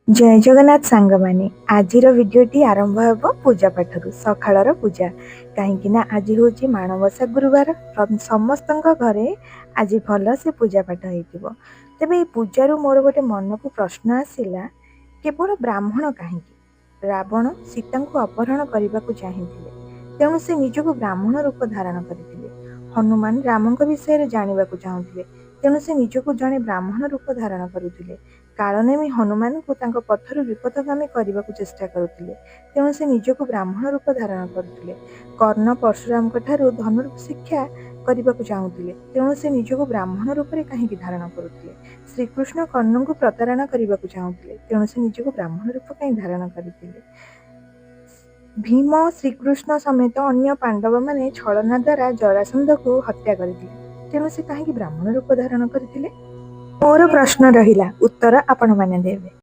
ଜୟ ଜଗନ୍ନାଥ ସାଙ୍ଗମାନେ। ଆଜିର ଭିଡ଼ିଓଟି ଆରମ୍ଭ ହେବ ପୂଜା ପାଠରୁ, ସକାଳର ପୂଜା। କାହିଁକି ନା ଆଜି ହେଉଛି ମାଣବସା ଗୁରୁବାର। ସମସ୍ତଙ୍କ ଘରେ ଆଜି ଭଲସେ ପୂଜା ପାଠ ହେଇଥିବ। ତେବେ ଏଇ ପୂଜାରୁ ମୋର ଗୋଟେ ମନକୁ ପ୍ରଶ୍ନ ଆସିଲା, କେବଳ ବ୍ରାହ୍ମଣ କାହିଁକି? ରାବଣ ସୀତାଙ୍କୁ ଅପହରଣ କରିବାକୁ ଚାହିଁଥିଲେ, ତେଣୁ ସେ ନିଜକୁ ବ୍ରାହ୍ମଣ ରୂପ ଧାରଣ କରିଥିଲେ। ହନୁମାନ ରାମଙ୍କ ବିଷୟରେ ଜାଣିବାକୁ ଚାହୁଁଥିଲେ, ତେଣୁ ସେ ନିଜକୁ ଜଣେ ବ୍ରାହ୍ମଣ ରୂପ ଧାରଣ କରୁଥିଲେ। କାଳନେମି ହନୁମାନଙ୍କୁ ତାଙ୍କ ପଥରୁ ବିପଥଗାମୀ କରିବାକୁ ଚେଷ୍ଟା କରୁଥିଲେ, ତେଣୁ ସେ ନିଜକୁ ବ୍ରାହ୍ମଣ ରୂପ ଧାରଣ କରୁଥିଲେ। କର୍ଣ୍ଣ ପରଶୁରାମଙ୍କ ଠାରୁ ଧନୁର୍ଶିକ୍ଷା କରିବାକୁ ଚାହୁଁଥିଲେ, ତେଣୁ ସେ ନିଜକୁ ବ୍ରାହ୍ମଣ ରୂପରେ କାହିଁକି ଧାରଣ କରୁଥିଲେ? ଶ୍ରୀକୃଷ୍ଣ କର୍ଣ୍ଣଙ୍କୁ ପ୍ରତାରଣା କରିବାକୁ ଚାହୁଁଥିଲେ, ତେଣୁ ସେ ନିଜକୁ ବ୍ରାହ୍ମଣ ରୂପ କାହିଁ ଧାରଣ କରିଥିଲେ? ଭୀମ, ଶ୍ରୀକୃଷ୍ଣ ସମେତ ଅନ୍ୟ ପାଣ୍ଡବମାନେ ଛଳନା ଦ୍ୱାରା ଜରାସନ୍ଧକୁ ହତ୍ୟା କରିଥିଲେ, ତେଣୁ ସେ କାହିଁକି ବ୍ରାହ୍ମଣ ରୂପ ଧାରଣ କରିଥିଲେ? ମୋର ପ୍ରଶ୍ନ ରହିଲା, ଉତ୍ତର ଆପଣମାନେ ଦେବେ।